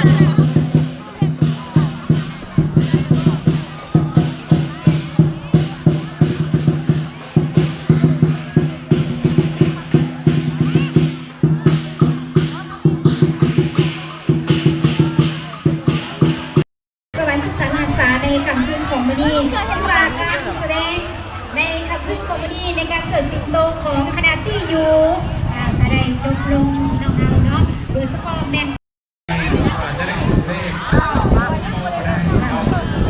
ສະຫວັນສຸກສັນຫັນສາໃນຄ່ຳຄືນຂອງມື້ນີ້ ຖືວ່າການສະແດງໃນຄ່ຳຄືນຂອງມື້ນີ້ ໃນການເຊີດສິງໂຕຂອງຄະນະຕີຢູ່ ອ່າ ກໍໄດ້ຈົບລົງ ພີ່ນ້ອງເຮົາເນາະ ໂດຍສະເພາະແມ່ນ ຈະໄດ້ເລກກໍໄດ້ເນາະ ເພາະ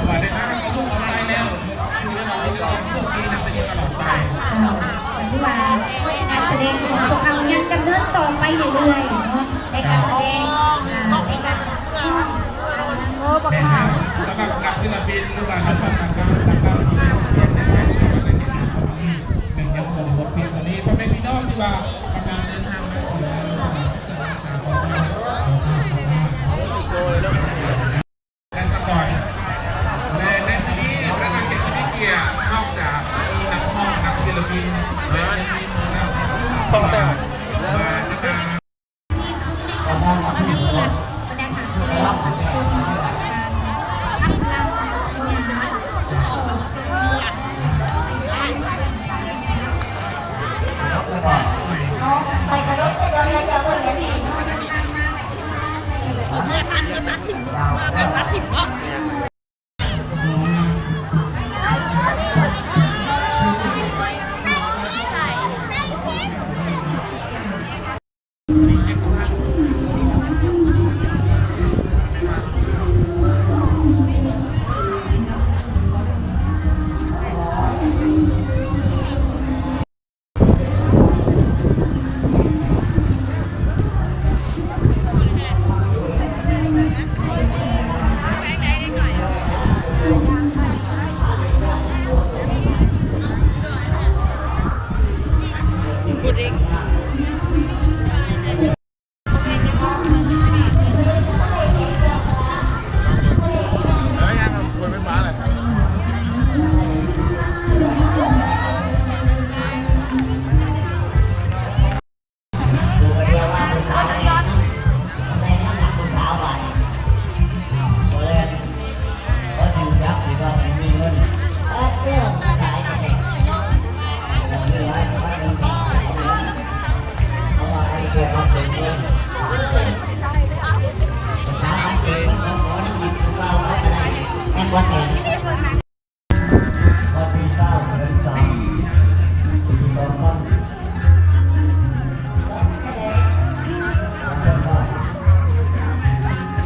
ວ່າໄດ້ມາປະສົບປະສານແລ້ວ ຄືໄດ້ມາເປັນຄວາມໂຊກດີນຳກັນຢູ່ຕະຫຼອດໄປ. ເຈົ້າ ກໍຖືວ່າການສະແດງຂອງພວກເຮົາຍັງດຳເນີນຕໍ່ໄປເລື້ອຍໆເນາະ ໃນການສະແດງ ອ່າ ໃນການ ແມ່ນແລ້ວ ສຳລັບນັກສິລະປິນ ຫຼືວ່ານັກຮ້ອງ ນັກການ ນັກການທີ່ມີຊື່ສຽງໃນແຂວງສະຫວັນນະເຂດຂອງເຮົານີ້ ຍັງຄົງບົດພຽງເທົ່ານີ້. ພໍ່ແມ່ພີ່ນ້ອງທີ່ວ່າກຳລັງເດີນທາງມາເຖິງ ກັນສາກ່ອນ ແລະ ໃນມື້ນີ້ພະນັກງານເກັບເງິນມີກຽດ ນອກຈາກຈະມີນັກຮ້ອງ ນັກສິລະປິນ ແລະ ຍັງມີໝໍລຳທີ່ວ່າຈະມາ ນີ້ຄືໃນຄ່ຳຄືນຂອງມື້ນີ້ ບັນດາທ່ານຈະໄດ້ຮັບຊົມການຂັບ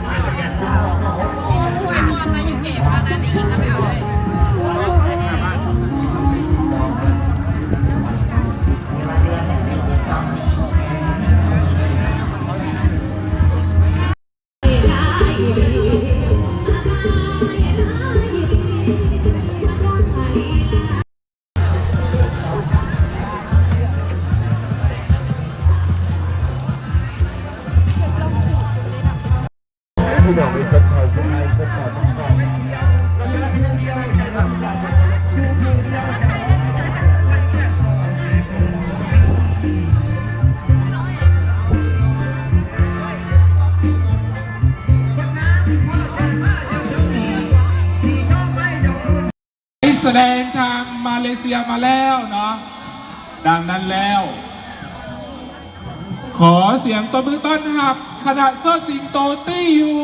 ລຳຂະຫຍານຕໍ່ການ ສະແດງທາງມາເລເຊຍມາແລ້ວເນາະ. ດັ່ງນັ້ນແລ້ວ ຂໍສຽງຕົບມືຕ້ອນຮັບຄະນະເຊີດສິງໂຕຕີຢູ່.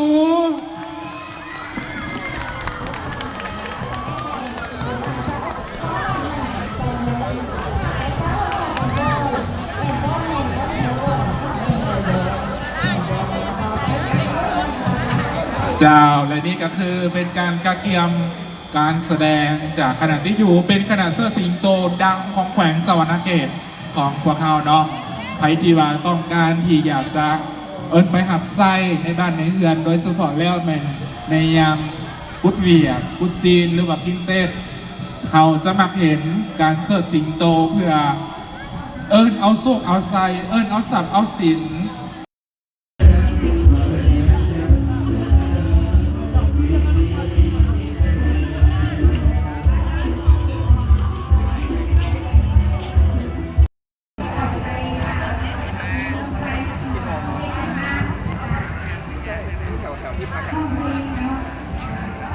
ເຈົ້າ ແລະ ນີ້ກໍຄືເປັນການກະກຽມ ການສະແດງຈາກຄະນະທີ່ຢູ່ເປັນຄະນະເຊີດສິງໂຕດັງຂອງແຂວງສະຫວັນນະເຂດຂອງພວກເຮົາເນາະ. ໃຜທີ່ວ່າຕ້ອງການທີ່ຢາກຈະເອີ້ນໄປຮັບໃຊ້ໃນບ້ານໃນເຮືອນ ໂດຍສະເພາະແລ້ວແມ່ນໃນຍາມບຸດຫວຽດ ບຸດຈີນ ຫຼືວ່າກິນເຕັດ ເຮົາຈະມັກເຫັນການເຊີດສິງໂຕເພື່ອເອີ້ນເອົາໂຊກເອົາໄຊ ເອີ້ນເອົາຊັບເອົາສິນ. ຂອບໃຈ ອ່າ ທາງເມືອງໄຊທີ່ເຮັດໃຫ້ມາ ອ່າ ແຖວໆທີ່ພັກ ອະ ເຮົາເອງເນາະ.